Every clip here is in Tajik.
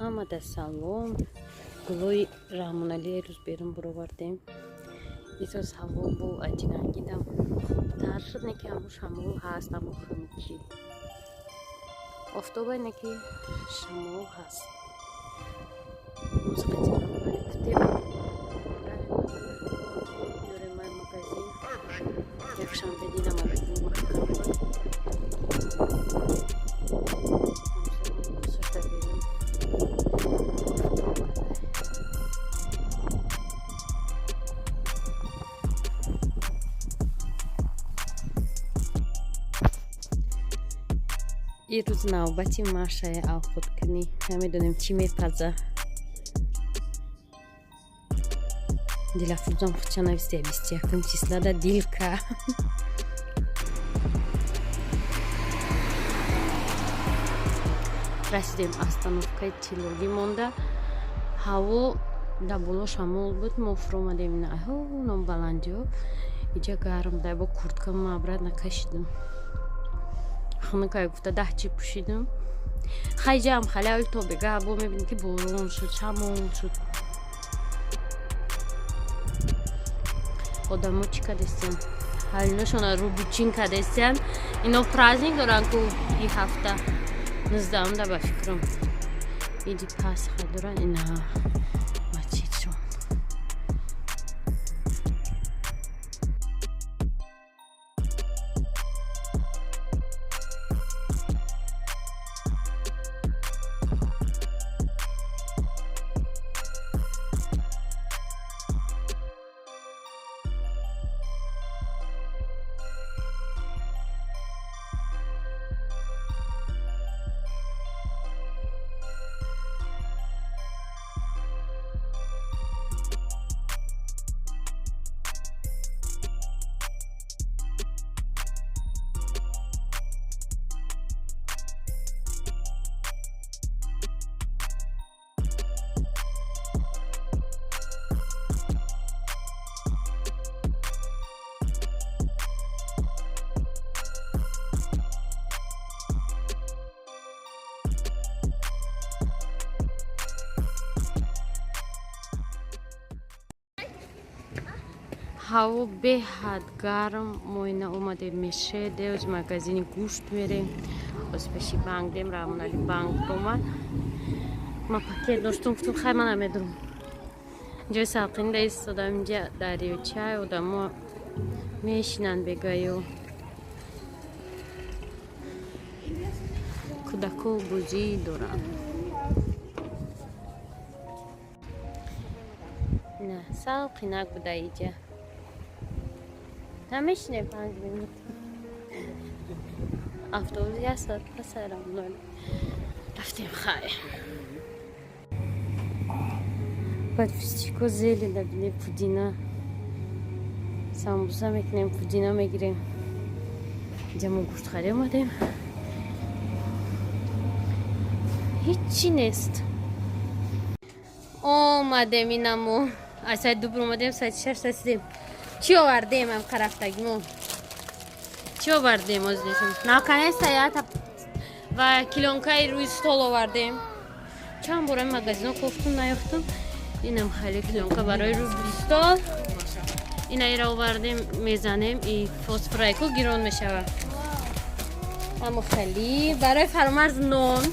Ҳамада салом. Гулои Раҳмоналия рӯз берун буровардем. Исос ҳаво бо аҷинангидам хубтар шуд, не ки ҳамун шамол ҳаст, ҳамун хунукӣ. Офтоба, не ки шамол ҳаст. Музиқати Раҳмонали гуфтем. Ёрем май магазин. Якшанбе дидам маҳкам буд. Ҳамсоя берун. Офтоб кадай. Ирӯз навбати Машае авхудкунӣ. Намедонем, чӣ мепаза. Дилафрӯзам худша навистия, 21-ум числада дилка. Расидем остановкаи Тиллогӣ монда. Ҳаво дар боло шамол буд, мо фуромадем ном баландиҳо. Иҷа гарм дай, бо куртка ма обратно кашидам. Хунукай гуфта даҳчи пӯшидам. Хайҷаам халяви то бега бо мебинӣ, ки борон шуд, шамол шуд. Одамо чӣ кадестиян? Ҳалиношона рӯбучин кадестиян. Ино праздник доранд ку и ҳафта. 19-умда ба фикрам. Иди Пасха доранд ина масҷидшон. Ҳаво беҳад гарм. Мо ина омадем мешеде, оз магазини гӯшт мерем. Оз пеши банк дем, Раҳмонали банк омад. Ма пакет доштум, гуфтум, хай, ман намедурам. Ҷои салқинда истодам, инҷа дарёчай, одамо мешинанд бегаю. Кӯдако бозӣ доранд. На, салқинак буда иҷа. Намешинем 5 минут. Автобус як соат паса Раҳмонали. Рафтем, хай. Подписчико, зелень набине, пудина. Самбуса мекунем, пудина мегирем. Инҷа мо гӯштхарӣ омадем. Ҳиччи нест. Омадем инамо. Аз соати 2 омадем, соати 6 расидем. Чӣ овардем ам қарафтагимо? Чӣ овардем оз нишон? Наконец-то ята ва клёнкаи рӯи стол овардем. Чанд бора магазино кофтум, наёфтум. Инам хеле клёнка барои рӯи стол. Ина ира овардем, мезанем и фосфорайку гирон мешавад. Амо хели барои Фаромарз нон.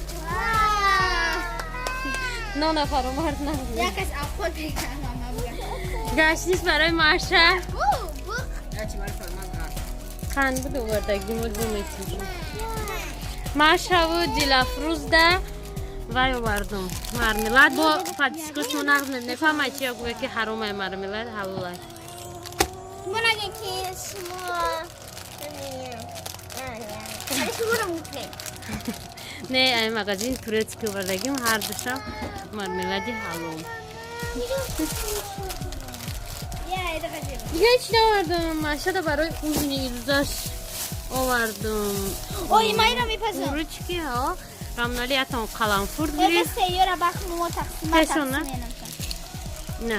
Нона Фаромарз на. Якаш авход мекардам. Гаштис барои Маша. Қанд буд овардагимо, буметим. Машаву Дилафрӯзда вай овардум. Мармелад бо подпискошмо нағз мефаҳмад, чи гӯя, ки ҳаромай мармелад, ҳалолай. Шумо нагин, ки шумо шуморо мукунем. Не, ай магазин турецкий овардагим, ҳар душам мармелади ҳалол. Дига ҳеч наовардам. Машада барои ужини ирӯзаш овардум. Ой, майра мепазам. Ручки ҳо. Рамнали ятон қаламфур гирифт. Сеёра бах мо тақсим. Пешона? На.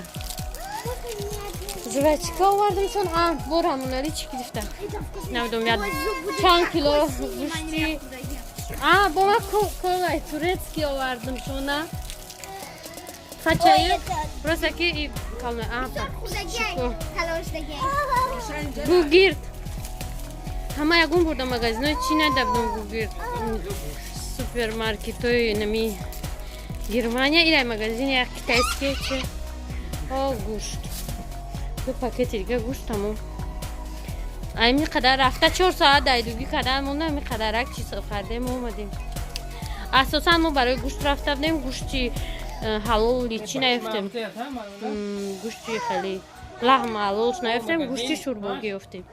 Жвачка овардам, чун а бо Рамонали чӣ гирифта? Намедонам, як чанд кило гӯшти. А бо ма колай турецкий овардам шуна. Пачаю просто ки и калме а. Гугирд. Ҳама ягон бурда магазинои чӣ надабдум, гугирд. Супермаркетои нами Германия илай магазини як китайский чи. О, гӯшт. Ду пакети дига гӯшт, тамом. Ами қадар рафта 4 соат дайдугӣ кардан монда, ами қадарак чиз хардем, омадем. Асосан мо барои гӯшт рафта будем, гӯшти ҳалол чӣ наёфтем. Гӯшти хеле лаҳм ҳалолш наёфтем, гӯшти шӯрбогӣ ёфтем.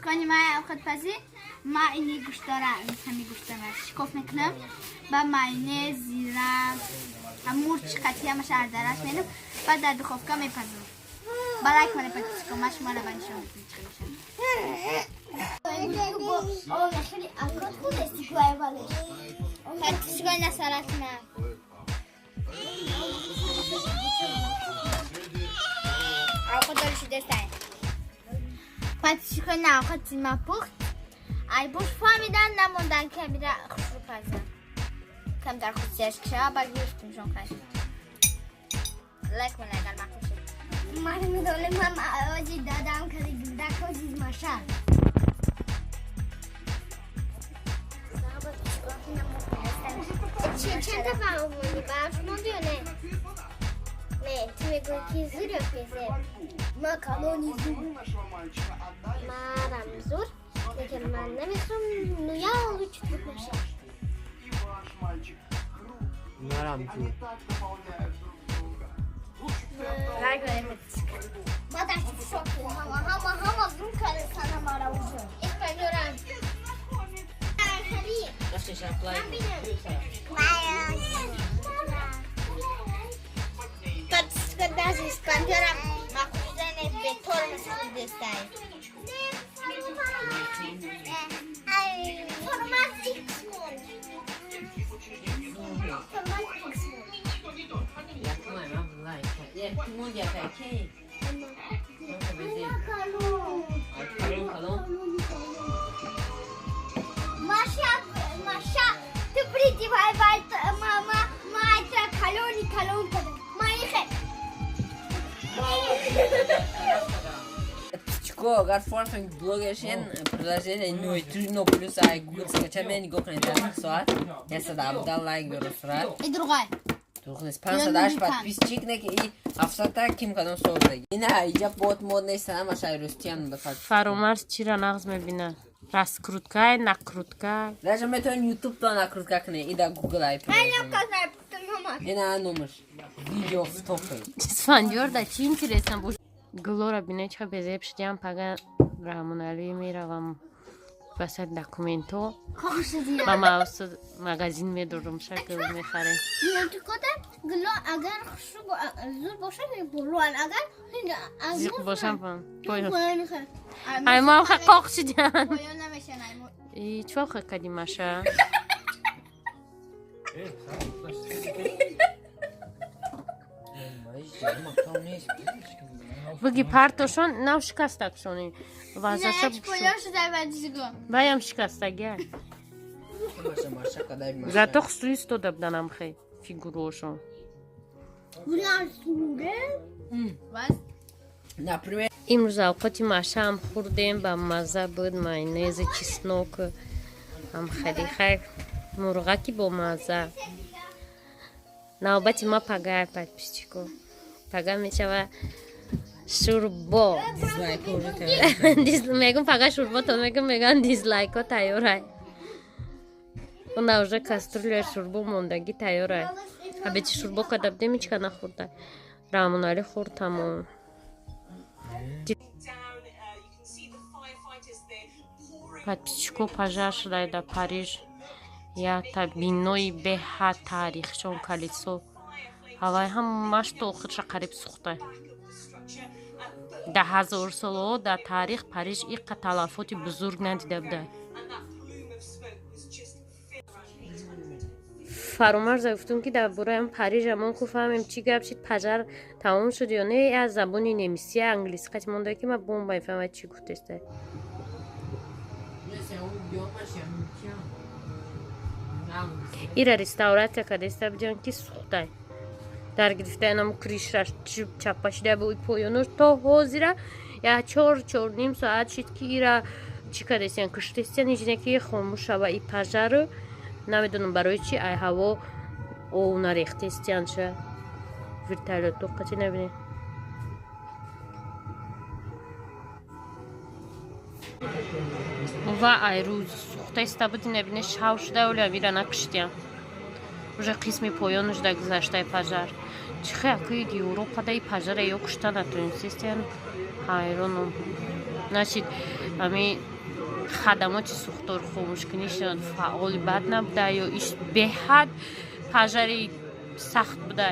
Кони ма овқатпазӣ, ма ини гӯштора, ҳами гӯштора шикоф мекунам, ба майонез, зира, мурч қатӣ ҳамаша ардараш менам, баъд дар духовка мепазам. Ба лайк кунед, подписчико, ма шуморо ба нишон медиҳам, чӣ мешавад. Хеле акот худести гуайвалеш. Подписчико, насаратна. Овқат дори шудестай. Подписчико, на овқати ма пухт. Ай бош фаҳмидан намондан, ки амира хушрӯ пазам. Камтар хусияш кишава, ба гирифтимшон хай. Лайк кунед, агар маъқул шуд. Ман медонем, ман ози дадам кади гилдак ози маша. Чанд та фаҳмонӣ барш монди ё не? Не, ту мегӯӣ, ки зур ё пезе? Ма калони зур. Марам зур, лекин ман намехоҳам, ну я лучше тут маша. Марам зур. Лайк кунед, подписчико. Ма дар шоки ҳама ҳама ҳама зур кардастана мара уже. Испанёрам. Ман бинам. Подписчико, даже испанёрам махӯрдани бетор хӯрдестай. Формат X мон. Формат X мон. Якум лайк. Мон яка ки. Калон. Калон калон. Маша, Маша, ты приди, вай, вай, мама, мама, калони, калон кадам. Маихе. Подписчико, агар форсинг блогершен приложение 0 плюс ай Google скачать мен нигоҳ кунед, дар соат 117 лайк дорад сурат. И другай. Тухнес 508 подписчик не ки и 700 ким кадом сол даги. Ина иҷа бот мод нест, ҳамаш ай рустиян ба факт. Фаромарз чира нағз мебинад? Раскрутка, накрутка. Даже метавон YouTube то накрутка кунед, и да Google ай приложение. Ина номаш. Видео в топе. Исфандиёр да чӣ интересно бош. Гулора бине, ча безеб шудиам. Пага Раҳмоналӣ меравам ба сар документҳо, ба магазин медорам, шакл мехарем. Гуло агар хушрӯ зур бошад, болоан, агар зиқ бошам, поён. Ай мо ха қоқ шудиам. Поён намешан ай мо. И чӣ ха кади, Маша? Буги партошон нав шикастакшони вазаша. Поён шудай, подписчико. Ваям шикастагия. Маша, Маша, кадай Маша. Зато хусрӯ истода буданам хе фигурошон. Вас? Например, Имрӯз авқоти Машаам хӯрдем, ба мазза буд, майонези, чеснок ҳам хеле хай, мурғаки бо мазза. Навбати ма пагай, подписчико, пага мешава шӯрбо. Дизлайк уже тайёр. Мегум пага шӯрбо то мегум, меган дизлайко тайёрай. Она уже кастрюля шӯрбо мондагӣ тайёрай. Абечи шӯрбо када будем, ҳичка нахӯрда. Раҳмоналӣ хӯрд, тамом. Подписчико, пожар шудай дар Париж. Якта бинои беҳад таърихшон, калисо. Ҳавай ҳамаш то охирша қариб сӯхта. Дар ҳазорсолаҳо дар таърих Париж иққа талафоти бузург надида буда. Фаромарза гуфтум, ки дар бораи Париж амон ку фаҳмем, чӣ гап шид, пожар тамом шуд ё не. Аз забони немисия англиси қати монда, ки ма бомба мефаҳмад, чӣ гуфтеста. Ира реставратсия кардеста бидиён, ки сӯхтай. Дар гирифта инам крышаш чаппа шида бу поёнош то ҳозира я 4-4:30 соат шид ки ира чӣ кардестиян, куштестиян, ҳеҷ ки хомӯш шава и пожару. Намедонам барои чи ай ҳаво ов нарехтестиян ша вертолёту қати набине. Ва ай рӯз сӯхтаиста буди, набине, шав шуда, оли амира накуштиян. Уже қисми поёнаш да гузаштай пожар. Чӣ хе акои Европада и пожара ё кушта натонистестиян, ҳайронум. Значит, ами хадамоти сӯхтор хомӯшкунишон фаъоли бад набуда ё иш беҳад пожари сахт буда.